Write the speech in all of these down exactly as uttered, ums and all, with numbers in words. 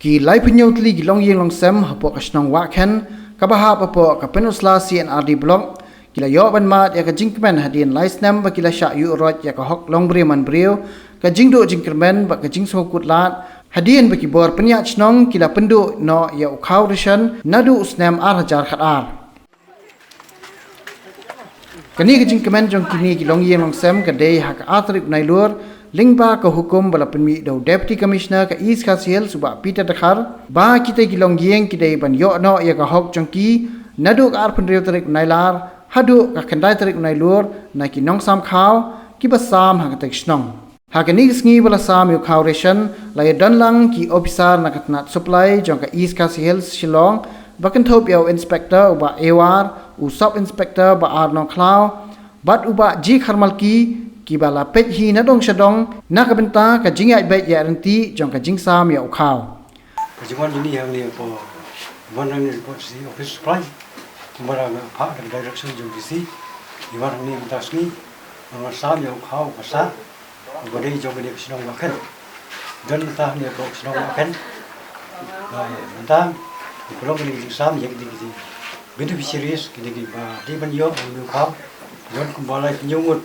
Ki laiphew tylli ki longïing longsem hapoh ka shnong Wahkhen, kaba hap hapoh ka Pynursla C and R D Block, ki la ïoh ban mad ïa ka jingkmen hadien lai snem ba ki la shah ïuh roit ïa ka hok longbriew manbriew, ka jingduh jingkyrmen bad ka jingsngewkhuslai, hadien ba ki bor pynïaid shnong ki la pynduh noh ïa u khaw ration naduh u snem ar hajar khatar. Kane ka jingkmen jong kine ki longïing longsem ka dei ha ka ar tarik Nailur, lyngba ka hukum ba la pynmih da u Deputy Commissioner ka East Khasi Hills u Bah Peter Dkhar, ba kita ki longïing ki dei ban ïoh noh ïa ka hok jong ki naduh ka arphew hynriew tarik Nailar haduh ka khyndai tarik Nailur na ki nongsam khaw kiba sam ha kata ka shnong. Ha kane ka sngi ba la sam ïa u khaw ration, la ïadon lang ki ophisar na ka tnat supply jong ka East Khasi Hills Shillong, ba kynthup ïa u inspector u Bah Ewar, u sub inspector Bah R Nongkhlaw, bad u Bah G Kharmalki, kiba la peit hi na dong sha dong na ka bynta ka jingïaid beit ïaid ryntih jong ka jingsam ïa u khaw. Ka jingwan jong ngi hangne hapoh, wan hangne hapoh C office supply. Kumba la phah da ka direction jong D C, ngi wan hangne mynta ka sngi ban wan sam ïa u khaw ba sah, uba dei jong kane ka shnong Wahkhen. Don mynta hangne hapoh ka shnong Wahkhen. Ba mynta ngi pynlong kane ka jingsam ïa kine ki beneficiaries, kine kiba dei ban ïoh ïa une u khaw. Don kumba laiphew ngut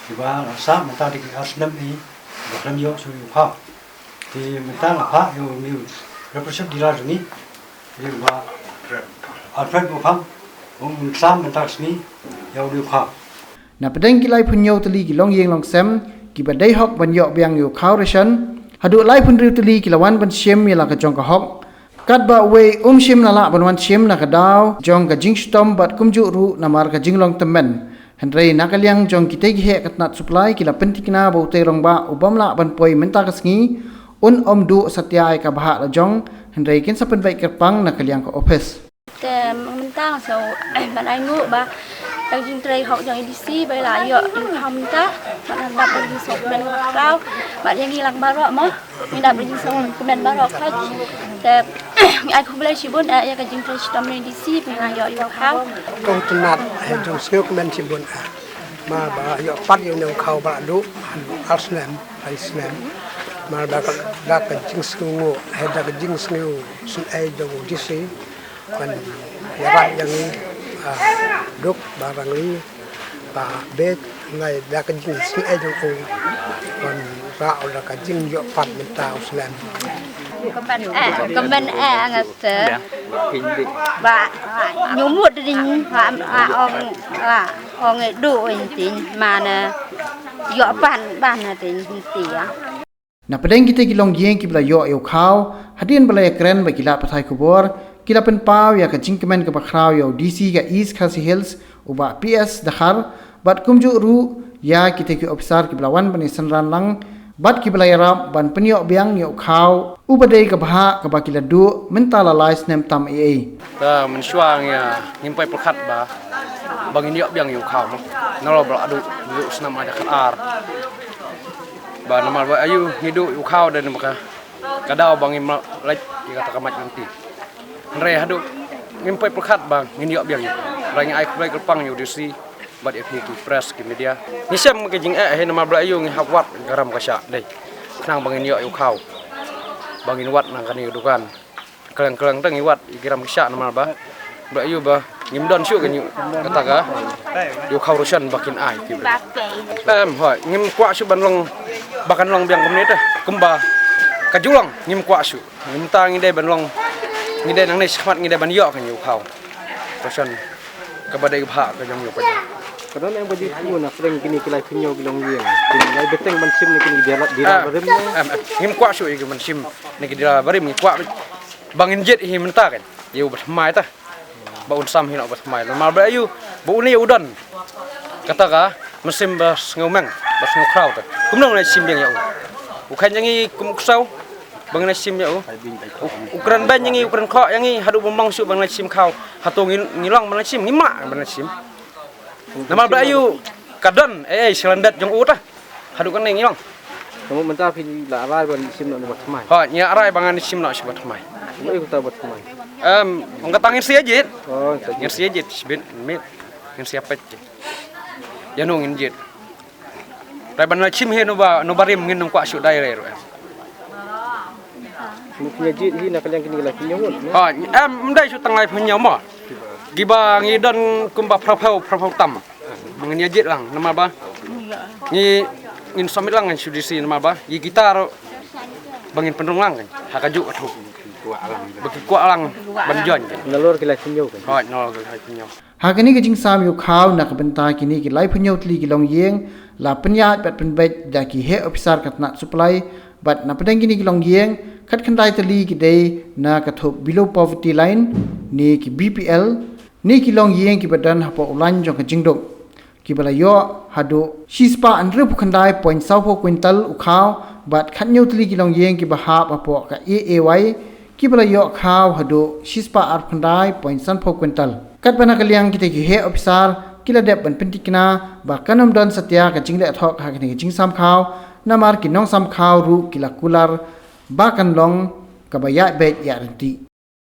kiba la sah mynta da ki ar snem hi ba khlem ïoh shuh ïa u khaw. Te mynta nga phah ïa u new representative dealer jong ngi, ïa u Bah Alfred Buphang, un sam mynta ka sngi ïa u new khaw. Na pdeng ki laiphew tylli ki longïing longsem kiba dei hok ban ïoh biang ïa u khaw ration, haduh laiphew hynriew tylli ki la wan ban shim ïa la ka jong ka hok. Katba uwei um shym la lah ban wan shim na ka daw jong ka jingshitom bad kumjuh ruh namar ka jinglong tymmen. Hynrei na ka liang jong kitei ki heh ka tnat supply ki la pynthikna ba utei rangbah u bym lah ban poi mynta ka sngi, un ym duh satia ïa ka bhah la jong, hynrei kin sa pynbeit kyrpang na ka liang ka office. Te mynta nga sngew ban ainguh ba ka jingtrei hok jong i D C ba i la ïoh ïa u khaw mynta, bad nga dap ka jingsngewkmen kaba khraw bad ïa ngi lang baroh mo. Ngi dap ka jingsngewkmen baroh khoit. Te ngi ai khublei shibun eh ïa ka jingtrei shitom jong i D C ba ngi la ïoh ïa u khaw. Kong tnat, hei jong sngewkmen shibun eh. Namar ba ïoh pat ïa une u khaw ba la duh ar snem, lai snem. Namar ba ka, da ka jingsngewnguh, hei da ka jingsngew sngewsih jong u D C ban ïarap ïa ngi, ah, duk ba rangli ba beit, ngai da ka jingsngewsih jong u ban rah da ka jingïoh pat mynta u slem. Kmen eh, kmen eh nga te. Ba, ba, ñu mut ding, ba, ba, ong, ba, ong eh du ong tin, mana, ïoh pan, ban na tin, tin ti ya. Na pdeng kita ki longïing kiba la ïoh ïa u khaw, hadien ba la ïakren bad ki lad pathai khubor, ki la pynpaw ïa ka jingkmen kaba khraw ïa u D C ka East Khasi Hills, u Bah P S Dkhar, bad kumjuh ruh ïa kita ki ophisar kiba la wan ban ïasynran lang, bad kiba la ïarap ban pynïoh biang ïa u khaw, uba dei ka bhah kaba ki la duh mynta la lai snem tam ei ei. Te mynshuwa ngi, ngim poi pyrkhat ba, ba ngin ïoh biang ïa u khaw mo. Nalor ba la duh, duh snem ar hajar khatar. Ba namar ba aïu ngi duh ïa u khaw da namar ka, ka daw ba ngim lait ïa kata ka mait lynti. Hynrei haduh ngim poi pyrkhat ba ngin ïoh biang. Hynrei ngi ai khublei kyrpang ïa u D C bad ïa phi ki press ki media. Ngi shem ka jingeh hi namar ba aïu ngi hap wad ka ram ka shah dei. Khnang ba ngin ïoh ïa u khaw. Ba ngin wad na kane ka dukan. Kylleng kylleng te ngi wad ïa ki ram ki shah namar ba, ba aïu ba ngim don shuh ka ñiuh kata ka, ïa u khaw ration ba kin ai ki briew. Em, hooid, ngim kwah shuh ban long, ba kan long biang kumne te. Kumba ka ju long ngim kwah shuh. Mynta ngi dei ban long, ngi dei nangne shakhmat ngi dei ban ïoh ka ñiuh khaw ration kaba dei ka bhah ka jong ïa u paidbah. Ka don ïa ba ju shu na pdeng kine ki laiphew ki longïing. Kin lai bteng ban shim ne kine ki dila, dila barim ne. Em, em, ngim kwah shuh ïa ki ban shim ne ki dila barim, ngi kwah ba ngin jied hi mynta kan. Ïa u ba thymmai ta. Ba un sam hi noh ba thymmai. Namar ba aïu, ba une u don kata ka mynsiem ba sngewmeng, ba sngewkhraw ta. Kumno ngin shim biang ïa u. U kheiñ ïa ngi kum u ksew ba ngin shim ïa u. U, u kren beiñ ïa ngi, u kren khoh ïa ngi, haduh bym long shuh ba ngin shim khaw. Hato ngi, ngi long ban shim, ngim lah ban shim. Namar ba aïu ka don, eh, eh, shalyndet jong u ta. Haduh kane ngi long. Kamu mynta phi la rai ban shim noh ba thymmai. Hooid, ngi la rai ba ngan shim noh shu ba thymmai. Kamu ïa kata ba thymmai. Em, ong kata ngin sa ïa jied. Oh, sa jied. Ngin sa ïa jied, shibit, mit. Ngin sa ïa peit. Ïa no ngin jied. Rai ban la shim hi no ba, no barim ngin nang kwah shu dai rai ruh em. Ngi jied hi na ka liang kine ki laiphew hynñiew ngut, ne? Ah, em, ym dei shu tang laiphew hynñiew mo. Kiba ngi don kumba phraphew, phraphew tam. Ngi jied lang, namar ba ngi, ngin submit lang ngan shu D C namar ba ïa kita ruh ba ngin pynrung lang kan. Ha kajuh ka thup. Ba ki kwah lang ban join kan. Nalor ki laiphew hynñiew kan. Hooid, nalor ki laiphew hynñiew. Ha kane ka jingsam ïa u khaw na ka bynta kine ki laiphew hynñiew tylli ki longïing, la pynïaid bad pynbeit da ki heh ophisar ka tnat supply, bad na pdeng kine ki longïing, khatkhyndai tylli ki dei na ka thup below poverty line, ne ki B P L, ne ki longïing kiba don hapoh u lain jong ka jingduk, kiba la ïoh haduh shispah hynriewphew khyndai point sawphew quintal u khaw, bad khathynñiew tylli ki longïing kiba hap hapoh ka A A Y, kiba la ïoh khaw haduh shispah arphew khyndai point sanphew quintal. Katba na ka liang kita ki heh ophisar ki la dep ban pynthikna ba kan ym don satia ka jingleh thok ha kane ka jingsam khaw, namar ki nongsam khaw ruh ki la kular ba kan long kaba ïaid beit ïaid ryntih.